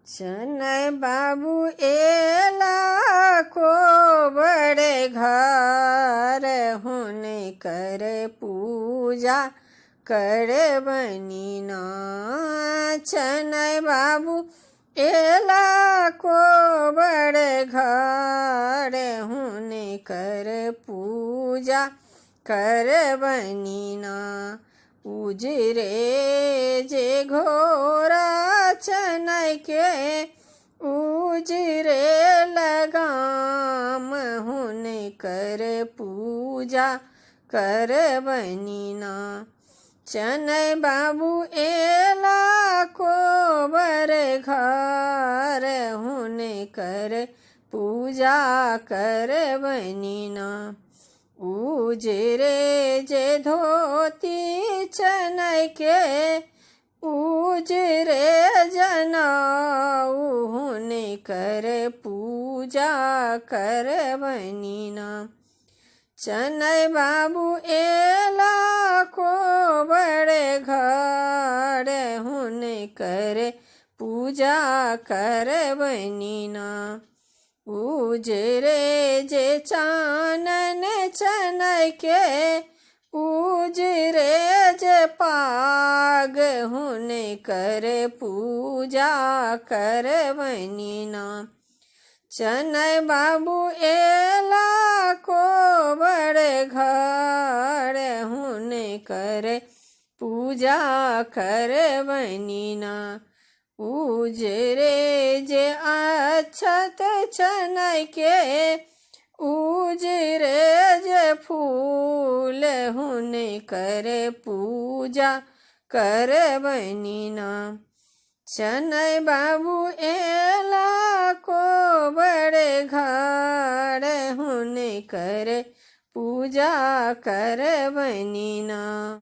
चनै बाबू एला कोबर घर, हुनकर पूजा करबनि ना। चनै बाबू एला कोबर घर, हुनकर पूजा करबनि ना। उजरे जे घोड़ा चनै के, उजरे लगाम, हुनकर पूजा करबनि ना। चनै बाबू एला कोबर घर, हुनकर पूजा करबनि ना। उजरे जे धोती चनै के, उजरे जनाऊ, हुनकर पूजा करबनि ना। चनै बाबू एला कोबर घर, हुनकर पूजा करबनि ना। उजरे जे चानन चनै के, उजरे जे पाग, हुनकर पूजा करबनि ना। चनै बाबू एला कोबर घर, हुनकर पूजा करबनि ना। उजरे जे अक्षत चनै के, उजरे जे फूल, हुनकर पूजा करबनि ना। चनै बाबू एला कोबर घर, हुनकर पूजा करबनि ना।